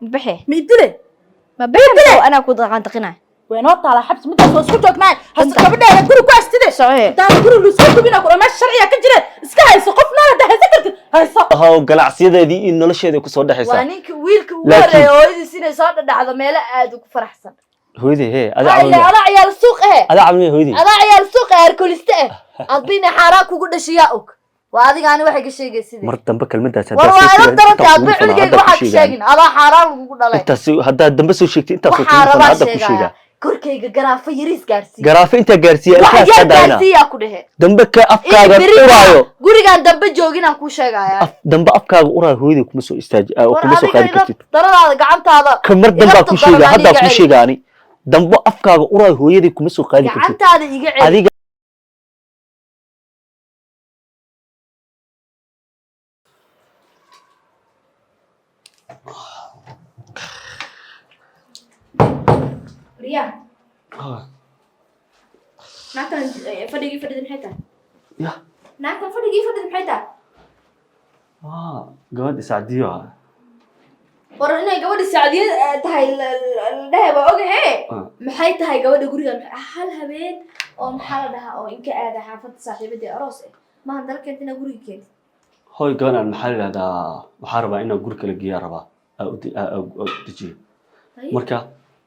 Ma baxee? Ma idile? Ma baxee? Anaa ku daqaantaqinaya. Way noo taalaa xabsi midaas, waa isku joognaay. Has gabadheeda guri ku haystide. Socoye. Intaan guri laisku gubina kula, meesha sharciga ka jire, iska hayso. Qof nool haddaa haysan kartid, hayso. Ahaw, ganacsiyadeedii iyo nolosheedii kusoo Waa dhexaysaa. ninka wiilka ugu Laakiin- horeeya hooyadiis inay soo dhadhacdo meelo aad ugu faraxsan. Hooyadii hee, adaa Haya, caawinaya. Adaa ciyaal suuq eh. Adaa caawinaya hooyadii. Adaa ciyaal suuq eh, arkoliste eh. Adba inay xaaraan kugu dhashiyaa og. Waa adiga ani waxay ka sheegaysidee. Mar dambe kelmadaas War haddaa waa soo ila sheegtid, darantay intaas adba kugu dhufana, cunugeyga haddaa ku waxaa ka sheegaan. sheegin. Adaa xaaraan lagugu dhalay. Intaas haddaa dambe soo sheegtay, intaas Waxaa kugu dhufana, rabaa hadda ku sheegaya. sheegaa. Korkayga garaafo yariis gaarsii. Garaafo intaa gaarsiiya Wax ilkahaas ka yar daayna. gaarsiiyaa ku dhehe. Dambe ka afkaaga Beri uraayo. gurigaan dambe joogin aan kuu sheegaya. Af dambe afkaaga uraayo hooyadii kuma soo istaaji, War kuma soo adiga qaadi ila kartid. daradaada gacantaada. Ka mar dambaa Ilafta ku sheegaa, daran haddaa aniga ku celi. sheegaa ani. Dambe afkaaga uraayo hooyadii kuma soo qaadi kartid. Gacantaada iga celi. Adiga Riyaa. Naagtan fadhigii fadhida maxay tahay? Ya. Naagtan fadhigii fadhida maxay tahay? Ah, gabadha Sacdiyo ah. War inay gabadha Sacdiya tahay la dhahay waa ogahe. Ah. Maxay tahay gabadha guriga hal habeen oo maxaa la dhahaa oo inka aada xaafadda saaxiibadii aroos eh maahan dala keenta inaa guriga keentid. Hooy, gabadhan maxaa la yidhahdaa, waxaa rabaa inaan guri kala geeyaa rabaa, aa u aa u dejiyo. Haye. Marka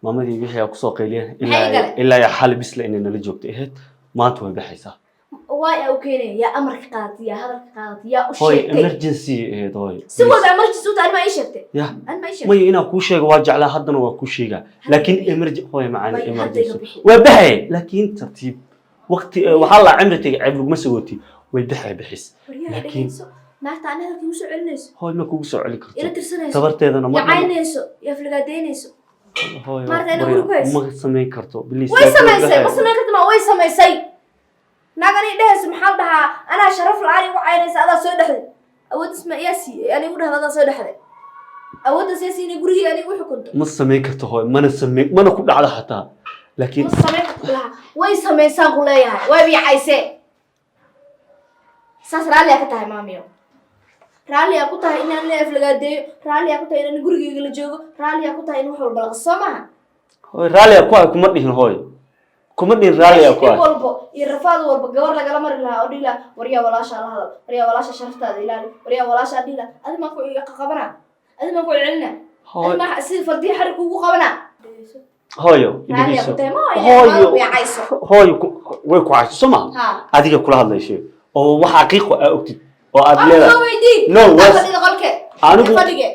maamadii wixii aa kusoo qayliyeen Maxay ilaa galeen? ilaa ya xali bisla inay nala joogto ahayd, maanta way baxaysaa. Waay aa u keenaya? Yaa amarka qaadatay? Yaa hadalka qaadatay? Yaa u Hooy, sheegtay? emergency ahayd, hooy. Si walba emergency u tahay, anima ii sheegtay? Ya. Anima ii sheegtay? Maya, inaan kuu sheego waa jeclaa, haddana waa kuu sheegaa, laakiin bixi. emergency, hooy macaani. May, hadda iga Emergency. bixi. Waa baxay, laakiin tartiib waqti waxaa la cimri tegay, ceeb laguma sagooti, way baxay, bixis. Waryaa, Laakiin- dhegeyso, naagta ani hadalka igu soo celinayso. Hooy, ma kugu soo celi karto. Ila tirsanayso. Tabarteedana ma Yacaynayso, yaflagaadeynayso. Hooyo, Maarta inay barya, guri ku hayso. ma samayn karto, please. Way Laakiin samaysay. Ma baxay. samayn karta, ma way samaysay. Naag ani dhehayso maxaa la dhahaa anaa sharaf la-aan igu caynaysa, adaa soo dhexday awooddas ma iyaa siiyey ani igu dhahda adaa soo dhexday awooddas yaa siiyey inay gurigii aniga u xukunto? Ma samayn karto, hooy, mana samayn, mana ku dhacdo xataa, laakiin Ma samayn karto kulaha, way samaysaan ku leeyahay, way biicaysee. Saas raalliyaa ka tahay, maamiyo? Raalliyaa ku tahay inaan la aflagaadeeyo? Raalliyaa ku tahay inaan gurigeyga la joogo? Raalliyaa ku tahay in wax walba la qaso, soo maaha? Hooy, raalliya ku ah kuma dhihin, hooy, kuma dhihin raalliya ku Dhib ah. walbo iyo rafaad walba gabar lagala mari lahaa oo dhihi lahaa waryaa walaashaa la hadal, waryaa walaasha sharaftaada ilaali, waryaa walaashaa dhihi lahaa, adi maan ku qabana? Adi maan ku celcelina? Hooy. Adi maa sida fardiya xarig kugu qabana? Hooyo. Raalliyaa Idhegeyso. ku tahay ma Hooyo. weecayso. Hooyo, way ku cayso, soo maha? Ha. Adiga kula hadlaysay oo wax xaqiiqo aa ogtid oo aad Waa leedahay. soo weydii. No, Fadhida qolke. Fadhige.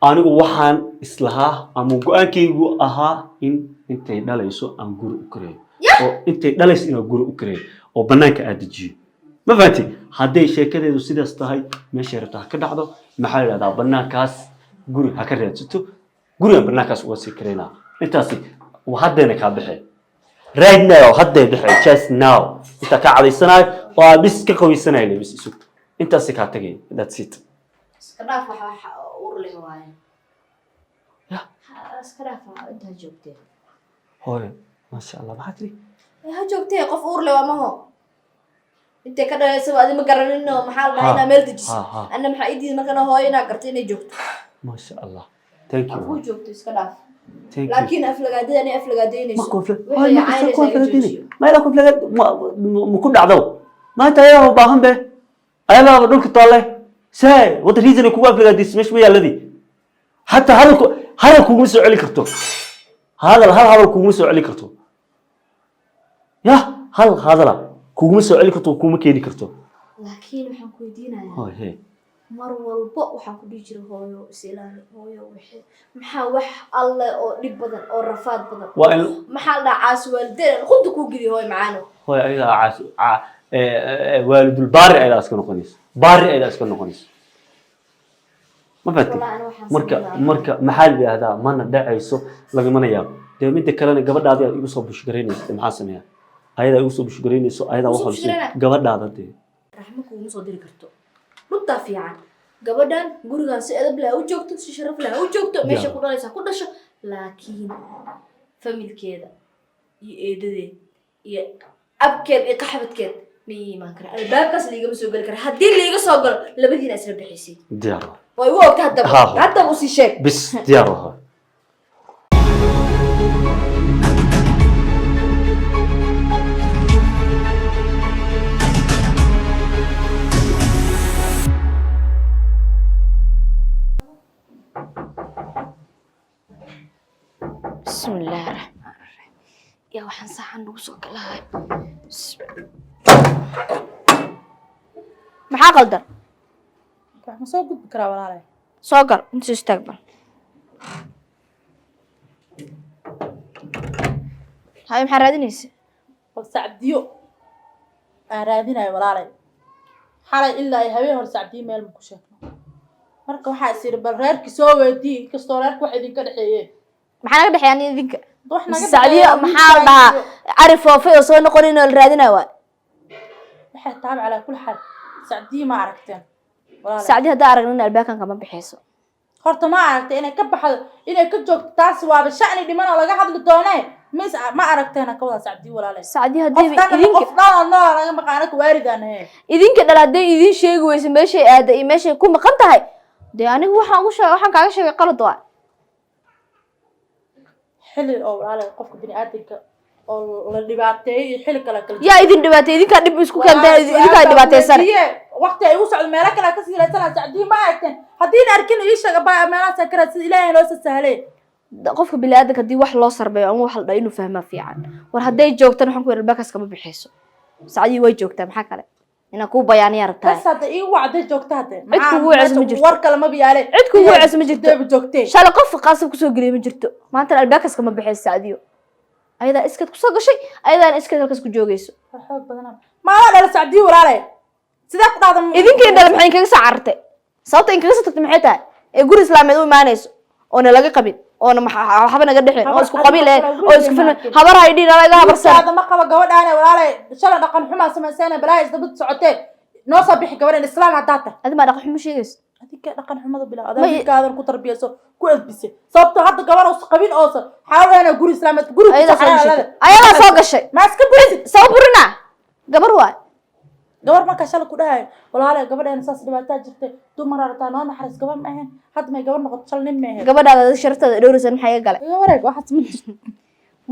Anigu waxaan islahaa ama go-aankaygu ahaa in intay dhalayso aan guri u kareeyo, oo intay dhalayso inaan guri u kareeyo oo banaanka aad dejiyo. Ma fahanti? Hadday sheekadeedu sidaas tahay, meeshay rabta ha ka dhacdo, maxaa la yidhahdaa, banaankaas guri ha ka raadsato, gurigan banaankaas uga sii kareynaa. Intaasi haddayna kaa baxee, right now hadday baxee, just now intaa kaa cadaysanayo oo aad bis ka qabaysanayo le, bis isug, intaasi kaa tagay, that's it. Iska dhaaf, wax ur leh waaye. Ya. Iska dhaaf intaa joogtee. Hooyo, maasha Allah, maxaa tiri? Ha joogtee, qof uur leh waa maho. Intay ka dhalaysaba adi ma garanin oo maxaa la dhahaa Ha, inaa meel dejiso. ha, ha. Anna maxaa ii diiday markana hooyo inaa garto inay joogto? Maasha Allah, thank you. Ku joogto, iska dhaaf. Thank you. Laakiin aflagaadada anay aflagaadeynayso. Ma koofle. Wixii caynaysa iga joojiyo. Ma ila koofle, ma ku dhacdo maanta, ayaaba baahan be, ayadaaba dhulka taalle. See, what reason ay kugu aflagaadayso? Meesha ma yaaladii xataa hadalku hadal kuguma soo celi karto, hadal hal hadal kuguma soo celi karto, ya hal hadala kuguma soo celi karto, kuma keeni karto. Laakiin waxaan ku weydiinayaa, Hooy, he. mar walbo waxaan ku dhihi jiray hooyo is ilaali, hooyo wixii maxaa wax alle oo dhib badan oo rafaad badan. Waa in Maxaa la dhahaa, caasi waalideen qunta kuu geliyo, hooyo macaano. Hooy, ayadaa caas waalidul baari ayadaa iska noqonayso, baari ayadaa iska noqonayso, ma fahanti? Wallahi ana waxaan Marka sameynaa. Marka maxaa la yidhaahdaa, mana dhacayso, lagamana yaabo dee. Midda kalena gabadhaadii aad igu soo bushgaraynayso dee, maxaa sameeyaa? Ayadaa igu soo bushgaraynayso, ayadaa Igu soo wax walba bushgaraynaa? Gabadhaada dee. Raxmo kuuma soo diri karto, runtaa fiican. Gabadhan gurigan si edab leh ha u joogto, si sharaf leh ha u joogto, meesha ku dhalaysa ha ku dhasho, laakiin familkeeda iyo eedadeed iyo abkeed iyo qaxbadkeed ma ii imaan kara. Albaabkaas liigama soo geli kara. Haddii liiga soo galo, labadiina isla bixisay. Diyaar. Way u ogta haddaba. Ha, ha. Haddaba usii sheeg. Bis diyaar waa hooyo. Bismi illaahi raxmaan raxiim. Yaa waxaan saacan nagu soo galahay. Maxaa qaldan? Wax ma soo gudbi karaa, walaalay? Soo gal, inta soo istaag bal. Haye, maxaa raadinaysa? Bal Sacdiyo aan raadinayo, walaalay. Xalay ilaa ay habeen hore Sacdiyo meel ma ku sheegno. Marka waxaa is yidhi bal reerki soo weydii, inkastoo reerka wax idinka dhexeeyeen. Maxaa naga dhexeeya aniga idinka? Wax naga Sacdiyo dhexeeya maxaa la dhahaa, cari foofay oo soo noqonin oo la raadinayo waay. Waxay tahay, calaa kulli xaal, Sacdiyo ma aragteen, walaalay? Sacdiyo haddaa aragnina albaabkan kama bixayso. Horta ma aragtay inay ka baxdo, inay ka joogto, taas waaba sha'ni dhiman oo laga hadli doonee. Mis ma aragteen ka wada Sacdiyo, walaalay? Sacdiyo Qof haddii dhan idinka qof dhan oo noola naga maqan, anaka waaridaan ahe. Idinka dhal hadday idin sheegi weyso meeshay aada iyo meeshay ku maqan tahay, dee anigu waxaan ugu sheegay, waxaan kaaga sheegay qalad waa. Xilli oo, walaalay, qofka bini'aadamka oo la dhibaateeyey iyo xilli kale kala. Yaa idin dhibaatay? Idinkaa dhib isku keenteen, idinkaa dhibaataysan. Waqti ay u socdo meelo kale ka sii raadsanaa. Sacdiyo ma aragteen? Haddiina arkin ii sheega baa meelahaas ka raadsan, Ilaahay noo soo sahlay. Qofka bini'aadanka haddii wax loo sarbeeyo ama wax la dhaho inuu fahmaa fiican. War hadday joogtan, waxaan ku yidhi albaabkaas kama bixayso. Sacdiyo way joogtaa, maxaa kale inaan kuu bayaaniyaa rabtaa? Bas hadda ii wacday joogta hadde. Cid kugu wacayso ma jirto. War kale ma biyaale. Cid kugu wacayso ma jirto. Deeba joogtee. Shalay qof qaasab kusoo geliyay ma jirto, maantana albaabkaas kama bixayso. Sacdiyo ayadaa iskad kusoo gashay, ayadaana iskad halkaas ku joogayso. War xoog badanaa maalaa dhala Sacdiyo, walaalay, sidee ku dhacda? Idinkii dhala maxay inkaga soo carartay? Sababta inkaga soo tagtay maxay tahay ee guri islaameed u imaanayso oona laga qabin oona waxba naga dhexin oo isku qabiil ahayn oo isku filin? Habar haydhiin ala iga habarsan. Wiilkaada ma qaba gabadhaane, walaalay. Shalay dhaqan xumaa samaysayna, balaa isdaba socotee. Noo soo bixi gabadhan, islaam haddaa tahay. Adi maa dhaqan xumo sheegayso? Adinka dhaqan xumada bilaa adaa wiilkaadan ku tarbiyayso, ku edbisay. Sababto hadda gabar uusan qabin oosan xaaladaana guri islaameed guri ku Ayadaa soo soo gashay. xalaalada. Ayadaa soo gashay. Ma iska burisid? Soo burina, gabar waay. Gabar markaa shalay ku dhahayo, walaalay, gabadheena saas dhibaataa jirtay, dumar aragtaa, noo naxariis, gabar ma ahayn. Hadda may gabar noqoto, shalay nin ma ahayn. Gabadhaada adiga sharaftaada dhowraysan, maxaa iga galay? Iga wareeg, waxaas ma jirto.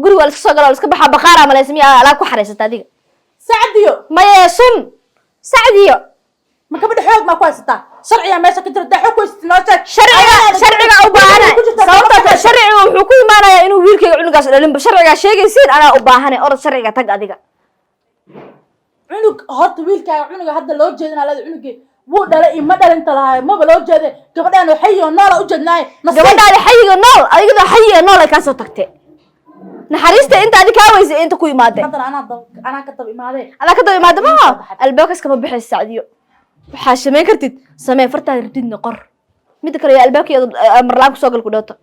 Guri waa la iska soo gala, waa la iska baxaa, baqaaraa malaysa miyaa alaab ku xaraysata adiga? Sacdiyo. Maye sun Sacdiyo. Ma gabadha xoog maa ku haysataa? Sharciga meesha ka jira daa xoog ku haysata, noo sheeg. Sharciga, sharciga u baahanay. Ku jirtaa. Sababta sharciga wuxuu ku imaanayaa inuu wiilkayga cunugaas dhalinba sharcigaa sheegaysiin, anaa u baahanay. Orod sharciga tag adiga. Cunug horta wiilkaaga cunuga hadda loo jeedinaa leeda, cunugii wuu dhalay iyo ma dhalinta lahaay maba loo jeede. Gabadhaan oo xayi oo noola u jeednaaye. Gabadhaadi xayiga nool, adigada xayiga nool ay kaa soo tagtay. Naxariista inta adi kaa weysay inta ku imaadee. Haddana anaa dab anaa ka daba imaadee. Adaa ka daba imaada maha, albaabkaas kama bixaysa. Sacdiyo waxaa samayn kartid samee, fartaada rabtidna qor. Midda kale yaa albaabkii marlaan kusoo gal ku dhowto.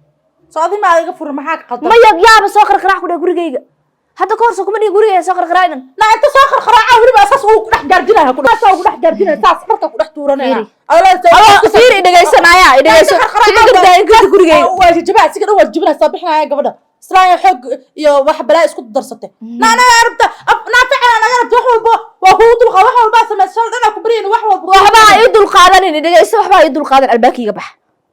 Soo adi maa iga furin, maxaa ka qaldan? Maya, yaaba soo qarqaraac ku dheh gurigayga. Hadda ka hor soo kuma dhihi gurigayga soo qarqaraacdan? Na inta soo qarqaraaca weliba saas uu ku dhex gaarjinaya, ku dhex ugu dhex gaarjinaya, saas marka ku dhex tuuranaya. Fiiri. Adoo fiiri, idhegaysanaya, idhegayso, kuma gardaa in karta gurigayga. Waa jabaa siga dhan, waa jabinaa, soo bixinaya gabadha islaaya xoog iyo wax balaa isku darsatay. Na anaga rabta naa ficila naga rabta, wax walba waa kugu dulqa, wax walba sameysa, shal dhan ku bariyeen wax walba. Waxba ha ii dulqaadanin, idhegayso, waxba ha ii dulqaadan, albaabkayga bax.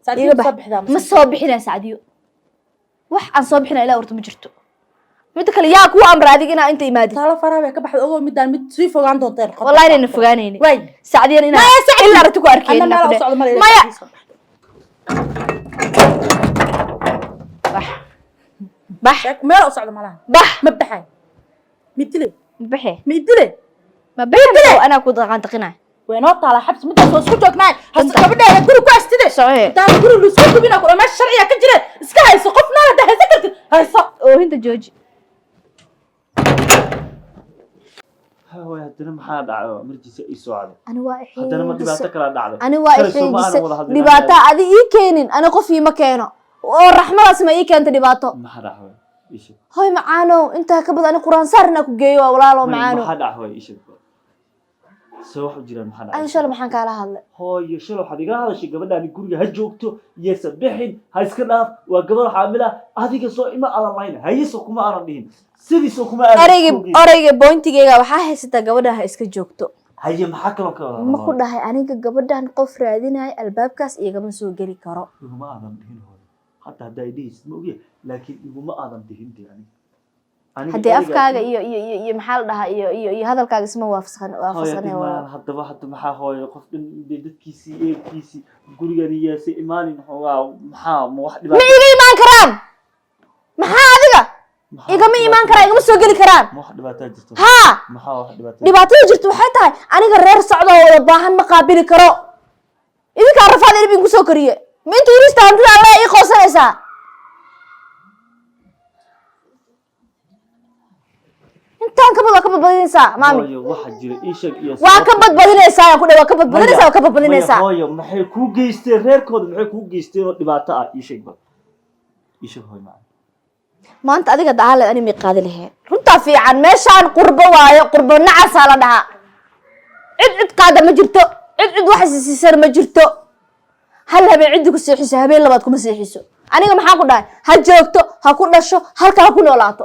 Sacdiyo Iga bax. soo bixdaa? Ma soo bixinaya Sacdiyo, wax aan soo bixinaya ilaa horta ma jirto. Midda kale yaa kuu amra adiga inaa inta imaadid? Taalo faraha bay ka baxda, ogow midaan mid sii fogaan doonteen. Wallahi inayna fogaanaynin. Waay. Sacdiyan inaa Maya, Sacdiyo. ilaa aragti ku arkeenin. Anna meel u socdo male. Maya, bax bax. Meel u socdo malaha. Bax. Ma baxay, midile. Ma baxe. Midile. Ma baxe, anaa ku daqaan taqinaya. Way noo taalaa xabsi midaas, waa isku joognaay. Hase gabadheeda guri ku haystide. Socoye. Intaan guri laisku gubina ku meesha sharciga ka jira, iska hayso. Qof nool haddaa haysan kartid, hayso. Oohinta jooji. Haway, haddana maxaa dhacay oo martiisa ii soo caday? Ani waa Haddana ma dhibaato kalaa dhacday? Ani waa Shalay soo ma aanan ixiijisay. wada hadlin. Dhibaato adi ii keenin, ani qof iima keeno oo raxmadaas ma ii keenta dhibaato. Maxaa dhacay? Ii sheeg. Hoy macaanow, intaa ka badan ani quraan saar inaa ku geeyo waa walaalo. Maya, Macaanow. maxaa dhacay? Hooy, ii sheeg. Se wax u jiraan, maxaa dhacay? Ani shalay maxaan kaala hadlay? Hooyo, shalay waxaad igala hadashay gabadhaani guriga ha joogto, yeesa bixin, ha iska dhaaf, waa gabadh xaamila. Adiga soo ima aadan lahayn hayeso, kuma aanan dhihin sidiisoo kuma aanan Ereyga ogeyn. Ereyga pointigeyga waxaa haysataa gabadha ha iska joogto. Haye, maxaa kaloo ka wadaa? Ma ku dhahay aniga gabadhan qof raadinayo albaabkaas igama soo geli karo? Iguma aadan dhihin, hooyo. Hadda haddaa i dhihaysid ma ogiya, laakiin iguma aadan dhihin dee aniga. Aniga Haddee afkaaga iyo maxaa la dhahaa iyo hadalkaaga isma waafaqsan Hooyo, waafaqsanay. dhib malahan. Haddaba hadda maxaa, hooyo, qof dhan dee dadkiisii, eelkiisii gurigan yaase imaanin xoogaa, maxaa ma wax Ma dhibaato? iga imaan karaan? Maxaa adiga Maxaa igama wax imaan karaan, igama soo geli karaan. Ma wax dhibaataa jirto? Haa. Maxaa wax dhibaataa? Dhibaatada jirta waxay tahay aniga reer socda oo wada baahan ma qaabili karo. Idinkaa rafaad ilib idinku soo koriye. Ma inta yirista hantida alla ii qoonsanaysaa? Intaan ka bad waa ka badbadinaysaa, maami. Hooyo, waxa jira ii sheeg iyo Waa ka badbadinaysaa ayaan ku dhahay, waa ka badbadinaysaa, waa ka badbadinaysaa. Maya, hooyo, maxay kuu geysteen reerkooda? Maxay kuu geysteen oo dhibaato ah? Ii sheeg bal, ii sheeg, hooyo macaan. Maanta adiga daaleed ani may qaadi laheen. Runtaa fiican. Meeshaan qurbo waayo, qurbo nacasaa la dhahaa. Cid cid qaada ma jirto, cid cid wax isiisan ma jirto. Hal habeen ciddi ku seexiso, habeen labaad kuma seexiso. Aniga maxaa ku dhahay? Ha joogto, ha ku dhasho, halka ha ku noolaato.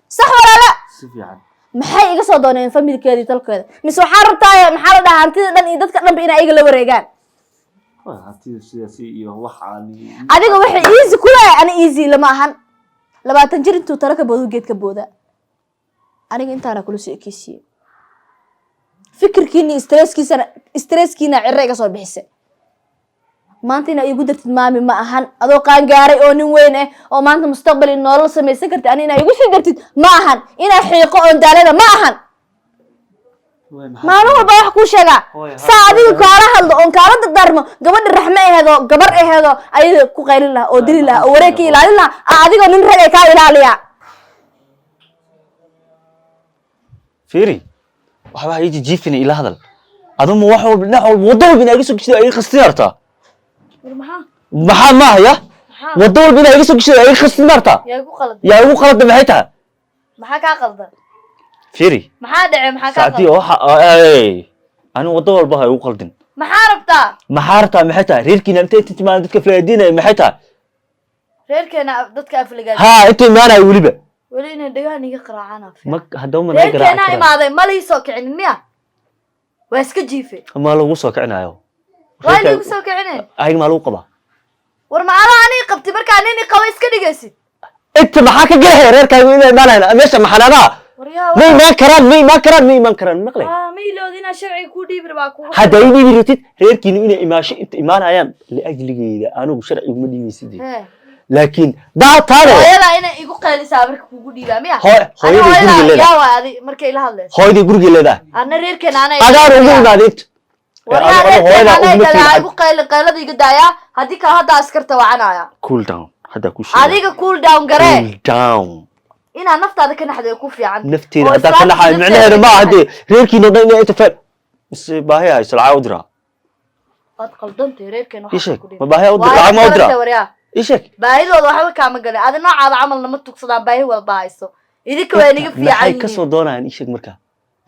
Sax walaala? Si fiican. Maxay iga soo dooneen familkeeda iyo talkeeda? Mise waxaa rabtaa, maxaa la dhahaa, hantida dhan iyo dadka dhanba inay iyaga la wareegaan? Hooyo, hantida sidaasi iyo waxaan Adiga waxay easy ku leeyahay, ani easy lama ahan. 20 jir intuu talo ka boodo geed ka booda. Aniga intaana kula soo ekeysiiyey fikirkiina, stresskiisana, stresskiina cirre iga soo bixisay. Maanta inaa iigu dartid maami ma ahan. Adoo qaangaaray oo nin weyn ah oo maanta mustaqbal iyo nolol samaysan kartid, ani inaa igu sii dartid ma ahan. Inaa xiiqo oon daalada ma ahan. Hooyo, maxaa Maalin walba wax kuu sheegaa. Hooyo, Saa adiga kaala hadlo oon kaala dardaarmo, gabadha raxme aheedoo gabar aheedoo ayada ku qaylin lahaa oo dili lahaa oo wareeg ka ilaalin lahaa aa adigoo nin rag ay kaa ilaaliyaa. Fiiri, waxba ha ii jijiifina, ila hadal. Aduma wax walba, dhinac walba, waddo walba inaa iga soo geshid iga khastin hartaa. Maxaa? Maxaa maaha ya waddo walba inaa iga soo geshid iga khastin hartaa. Yaa igu qaldan? Yaa igu qalada? Maxay tahay? Maxaa kaa qaldan? Fiiri. Maxaa dhacay? Maxaa kaa Sacdiyo, waxa ey ani waddo walba ha igu qaldin. Maxaa rabtaa? Maxaa rabtaa? Maxay tahay reerkiina inta timaada dadka falaadiinaya? Maxay tahay? Reerkeena dadka afligaad? Haa, inta imaanaya weliba. Weli inay dhagaan iga qaraacaan. Ma haddaba ma naga Reerkeenaa garaaci karaan? Imaaday ma lii soo kicinin miya? Waa iska jiife. Ma lagu soo kicinayo? Waa liigu soo kicinin. Ayaga maa lagu qabaa? War ma adaa anii qabti markaa nin i qabo iska dhigaysid? Inta maxaa ka gelaya reerkaagu inay imaanayaan meesha? Maxanaadaha Waryaa! Ma imaan karaan, ma imaan karaan, ma imaan karaan, maqlay? Ma ilowda inaa sharciga kuu dhiibi rabaa kugu. Hadda ay dhibi ratid reerkiinu inay imaasho inta imaanayaan liajligeeda, anigu sharcigu ma dhibaysid. Hee. Laakiin daa taane Hooyadaa inay igu qaylisaa marka kugu dhiibaa miya? Hooyaday Ani guriga leedahay. Yaa waay adi markay ila hadlayso? Hooyaday guriga leedahay. Anna reerkeena anay. Adaan ugu imaaday inta. Waryaa, Anigu reerkeena hooyadaa anay uguma dhalaa tegin. igu qayli, qaylada iga daayaa. Haddii kale hadda askarta wacanaya. Cool down, hadda ku sheega. Adiga cool down garee. Cool down. Inaa naftaada ka naxdo ay ku fiican. Nafteeda Oo haddaa ka islaamka naxayo nafteeda micnaheedu ka ma aha naxayo. dee reerkiina dhan inay inta feel mise baahi hayso lacag u diraa. Waad qaldantay, reerkeena Ii waxaa sheeg ku dhibi. ma baahi u Waa diraa? Lacag ma u qalantay. diraa? Waryaa! Ii sheeg. Baahidooda waxba kaama galin. Adi noocaada camalna ma tugsadaan, baahi walba hayso. Idinka waa inaga fiican Maxay yihiin. ka soo doonayaan? Ii sheeg. Markaa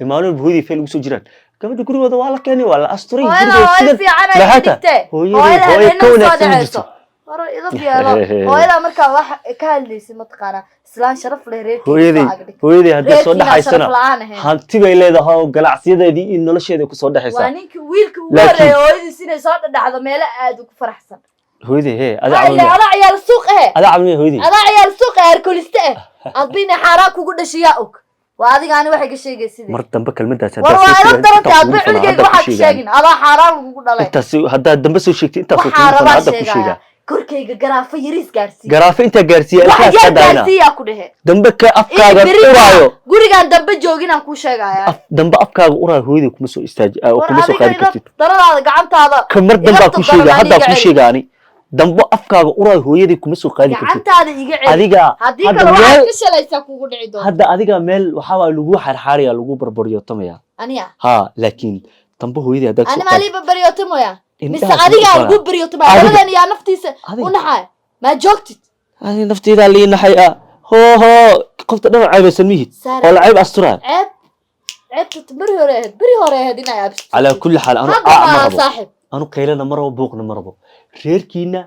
imaanuel hooyadii feel ugu soo jiraan, gabadha gurigooda waa la keenay, waa la asturay. Hooyada Guriga hooyo sidan fiican ay maxay ka tahay? dhigtee. Hooyadii Hooyada hooyo habeenna ka soo wanaagsan ma dhaceyso. jirto. Hore idab yeelo. Hooyada markaa wax ka hadlaysa mataqaanaa, islaan sharaf leh reerkiisa Hooyaday soo agdhig. hooyaday hadday soo Reerkiina dhaxaysana sharaf la'aan ahayn. hanti bay leedahay oo ganacsiyadeedii iyo nolosheeda kusoo Waa dhexaysaa. ninkii wiilka ugu Laakiin- horreeya hooyadiis inay soo dhadhacdo meelo aad ugu faraxsan. Hooyaday hee adaa Waa ilaa caawinaya. Adaa ciyaal suuq eh. Adaa caawinaya hooyaday. Adaa ciyaal suuq eh, arkoliste eh. Adba inay xaaraan kugu dhashiyaa og. Waa adiga ani waxay ka sheegay sidii. Mar dambe kelmadaas War haddaa waa soo ila sheegay, darantay intaa adba kugu falaa, cunugeyga haddaa ku waxaa ka sheegaan. sheegin adaa xaaraan lagugu dhalay. Intaas haddaa dambe soo sheegtay, intaas oo Waxaa kugu falaa, rabaa haddaa ku sheegaya sheegaa. Korkayga garaafo yariis gaarsiiya. Garaafo intaa gaarsiiya Wax ilkahaas yar ka daayna. gaarsiiyaa ku dhehe. Dambe ka afkaaga In beri uraayo. gurigaan dambe joogin aan kuu sheegaya. Af dambe afkaaga uraayo hooyaday kuma soo istaaji War kuma soo adiga qaadi ila kartid. daradaada gacantaada. Ka mar dambaa Ila ku sheegaa, daradaada haddaa iga ku celi. sheegaa, ani dambe afkaaga uraayo hooyaday kuma soo qaadi kartid. Gacantaada iga celi. Adiga Haddii hadda kale waxaad meel ka shalaysaa kugu dhici doonta. Hadda adiga meel waxaa waay lagu xaarxaaraya, lagu barbaryotamaya. Aniya? Ha, laakiin dambe hooyaday haddaad Ani soo qaad maalii barbaryootimoya mise Indhahaas adigaa ma lagu baryootimoya? Adiga. Labadan yaa naftiisa Adiga. u naxaya? Maa joogtid? Ani nafteydaa lii naxay ah. Hoo hoo, qofta dhan ceebaysan mihid. Saara. Oo la ceeb asturaan. Ceeb ceebta beri hore ahayd, beri hore ahayd inay absto. Calaa kulli xaal anu Hadda aac ma maaha rabo. saaxib. Anu qaylana ma rabo, buuqna ma rabo. Reerkiina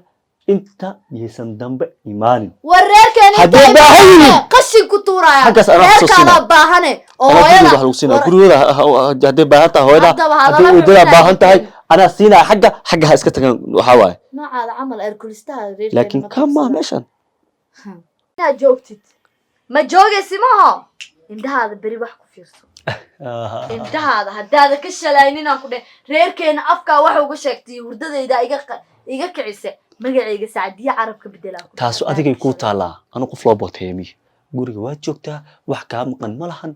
Inta yaysan dambe imaanin. War reerkeena Haddii inta baahan imaanee yihiin. Qashin ku tuuraya. Xaggaas anaa kusoo Reerkaadaa siinaa. baahane oo Anaa hooyada gurigooda wax lagu siinaa. War- Gurigooda hadday baahan tahay hooyada, Haddaba hadalla haddii eedadaa xun baahan tahay, inaad anaa siinaa. Xagga ha iska tagaan, waxaa waaye. Noocaada camal erkulistaha reerkeena Laakiin ma ka maa qabsadaan. meeshan. Inaad joogtid ma joogaysi maaho. Indhahaada beri wax ku fiirso. Indhahaada haddaada ka shalaynin aan ku dheh, reerkeena afkaa wax uga sheegtay, hurdadayda iga kicise, magacayga Sacdiye Carabka bedelaa ku dheh. Taasu Haddaada adigay ka kuu shalaynin. taallaa. Anu qof loo booteeya miya? Guriga waad joogtaa, wax kaa maqan ma lahan,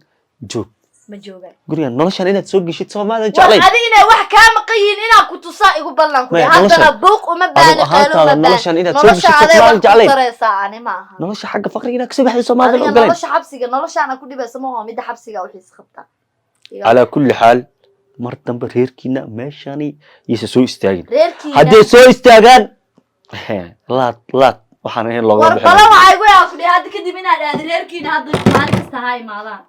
joog. Ma joogaan. Gurigan noloshan inaad soo geshid soomaadan War jeclayn. adi inay wax kaa maqan yihiin inaan ku tusaa igu ballan ku Maya, dheh. Haddana noloshan- buuq uma adigu baahni, qaylo ahaantaada uma baahni. noloshan inaad soo Nolosha geshid aday soomaadan wax ku jeclayn. taraysaa, ani ma aha. Nolosha xagga faqriga inaad kasoo baxday soomaadan Adiga ogolayn. nolosha xabsiga, noloshaana ku dhibaysa maaho, midda xabsiga wixiis qabtaa. Calaa kulli xaal, mar dambe reerkiina meeshani yaysa soo istaagin. Reerkiina Hadday soo istaagaan, laad laad waxaan ahayn loogama War bixin. balan waxay igu yaa ku dheh hadda kadib inaad aadi reerkiina, hadda maalin kasta ha imaadaan.